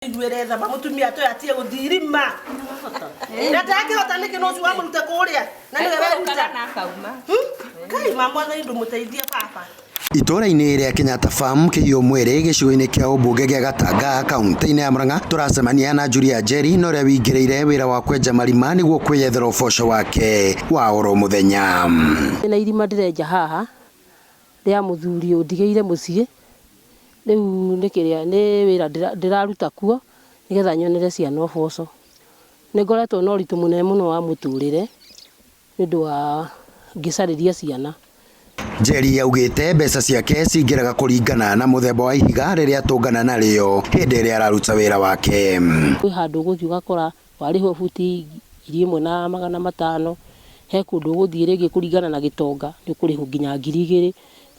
Iguĩre tha mũtumia toya atige gũthiĩ irima na ndangĩhota nĩkĩ no ũcio wamũruta kũrĩa na nĩwe weruta. Kai ma Mwathani ndũmũteithie baba. Itũũra-inĩ rĩa Kenyatta Farm Kĩhiũ Mwĩrĩ gĩcigo-inĩ kĩa ũmbunge gĩa Gatanga kaunti-inĩ ya Murang'a tũracemania na Julia Njeri na ũrĩa wĩingĩrĩire wĩra wa kwenja marima nĩguo kwĩyethera ũboco wake wa oro mũthenya. Na irima ndĩrenja haha rĩa mũthuri ũndigĩire mũciĩ, rĩu nĩ kĩrĩa nĩ wĩra ndĩraruta kuo nĩgetha nyonere ciana ũboco. Nĩ ngoretwo na ũritũ mũnene mũno wa mũtũrĩre nĩ ũndũ wa ngĩcarĩria ciana. Njeri augĩte mbeca ciake cingĩraga kũringana na mũthemba wa ihiga rĩrĩa atũngana narĩo hĩndĩ ĩrĩa araruta wĩra wake. Kwĩ handũ ũgũthiĩ ũgakora warĩhwo buti 1500, he kũndũ ũgũthiĩ rĩngĩ kũringana na gĩtonga nĩ ũkũrĩhwo nginya 2000,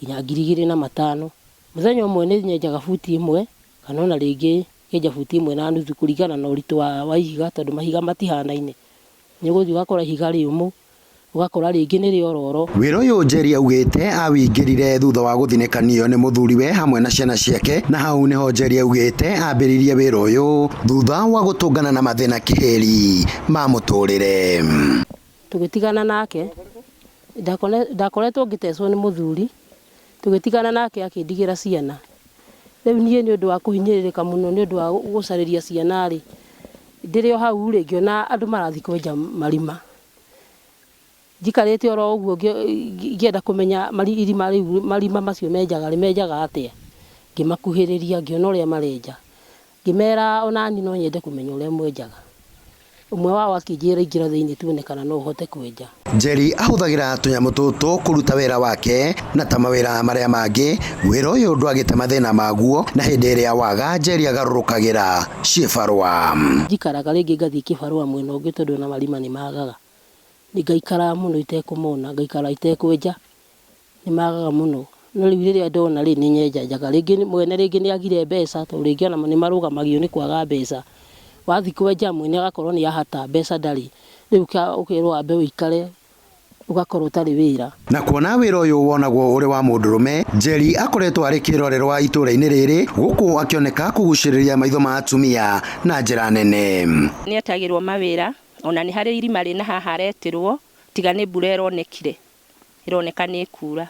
nginya 2500. Mũthenya ũmwe nĩ nyenjaga buti 1 kana ona rĩngĩ ngenja buti 1.5 kũringana na ũritũ wa ihiga tondũ mahiga matihanaine. Nĩ ũgũthiĩ ũgakora ihiga rĩũmũ, ũgakora rĩngĩ nĩ rĩororo. Wĩra ũyũ Njeri augĩte awĩingĩrire thutha wa gũthinĩkanio nĩ mũthuriwe hamwe na ciana ciake, na hau nĩho Njeri augĩte ambĩrĩirie wĩra ũyũ thutha wa gũtũngana na mathĩna kĩhĩri ma mũtũrĩre. Tũgĩtigana nake, ndakoretwo ngĩtecwo nĩ mũthuri, tũgĩtigana nake akĩndigĩra ciana. Rĩu niĩ nĩ ũndũ wa kũhinyĩrĩrĩka mũno nĩ ũndũ wa gũcarĩria ciana rĩ, ndĩrĩ o hau rĩ, ngĩona andũ marathiĩ kwenja marima. Njikarĩte oro ũguo ngĩenda kũmenya irima rĩu marima macio menjaga rĩ, menjaga atĩa. Ngĩmakuhĩrĩria ngĩona ũrĩa marenja. Ngĩmera ona niĩ no nyende kũmenya ũrĩa mwenjaga. Ũmwe wao akĩnjĩra ingĩra thĩinĩ tuone kana no ũhote kwenja. Njeri ahũthagĩra tũnyamũ tũtũ kũruta wĩra wake na ta mawĩra marĩa mangĩ, wĩra ũyũ ndwagĩte mathĩna maguo na hĩndĩ ĩrĩa waga Njeri agarũrũkagĩra ciĩbarũa. Njikaraga rĩngĩ ngathiĩ kĩbarũa mwena ũngĩ tondũ ona marima nĩ magaga. Ngaikara mũno itekũmona, ngaikara itekwenja, nĩ magaga mũno. No rĩu rĩrĩa ndona rĩ, nĩ nyenjanjaga. Rĩngĩ mwene rĩngĩ nĩ agire mbeca tondũ rĩngĩ ona nĩ marũgamagio nĩ kwaga mbeca. Wathiĩ kwenja mwene agakorwo nĩ ahata mbeca ndarĩ. Rĩu ũkerwo wambe ũikare ũgakorwo ũtarĩ wĩra. Na kuona wĩra ũyũ wonagwo ũrĩ wa mũndũrũme, Njeri akoretwo arĩ kĩrorerwa itũũra-inĩ rĩrĩ gũkũ akĩoneka kũgucĩrĩria maitho ma atumia na njĩra nene. Nĩ etagĩrwo mawĩra ona nĩ harĩ irima rĩna haha aretirwo tiga nĩ mbura ĩronekire ĩroneka nĩ ĩkura.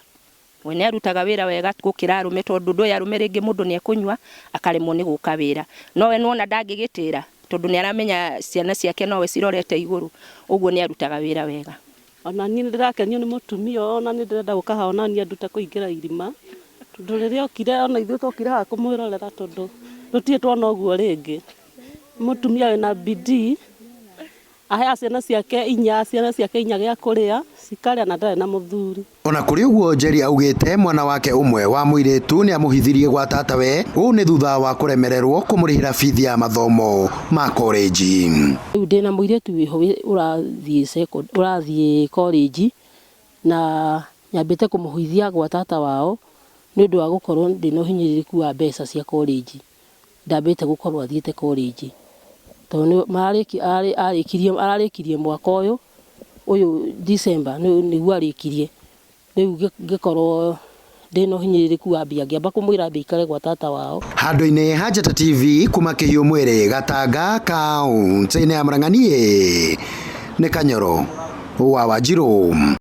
We nĩ arutaga wĩra wega gũkĩra arũme tondũ ndũĩ arũme rĩngĩ mũndũ nĩ ekũnyua akaremwo nĩ gũka wĩra. No we nĩwona ndangĩgĩtĩra tondũ nĩ aramenya ciana ciake nowe cirorete igũrũ, ũguo nĩ arutaga wĩra wega. Ona niĩ nĩ ndĩrakenio nĩ mũtumia ũyũ, ona nĩ ndĩrenda gũka haha ona niĩ andute kũingĩra irima tondũ rĩrĩa okire ona ithuĩ twokire haha kũmwĩrorera tondũ tũtirĩ tuona ũguo rĩngĩ. Mũtumia wĩna bidii, aheaga ciana ciake inya, ciana ciake inya gĩa kũrĩa, cikarĩa na ndarĩ na mũthuri. Ona kũrĩ ũguo Njeri augĩte mwana wake ũmwe wa mũirĩtu nĩ amũhithirie gwa tatawe, ũũ nĩ thutha wa kũremererwo kũmũrĩhĩra bithi ya mathomo ma korenji. Rĩu ndĩna mũirĩtu wĩho ũrathiĩ korenji na nyambĩte kũmũhithia gwa tata wao nĩ ũndũ wa gũkorwo ndĩna ũhinyĩrĩrĩku wa mbeca cia korenji. Ndambĩte gũkorwo athiĩte korenji tondũ ararĩkirie mwaka ũyũ ũyũ December nĩguo arĩkirie. Rĩu ngĩkorwo ndĩna ũhinyĩrĩrĩku wa mbia ngĩamba kũmwĩra ambe aikare gwa tata wao. Handũ-inĩ ha Njata TV kuma Kĩhiũ Mwĩrĩ Gatanga kaunti-inĩ ya Murang'a niĩ nĩ Kanyoro wa Wanjirũ.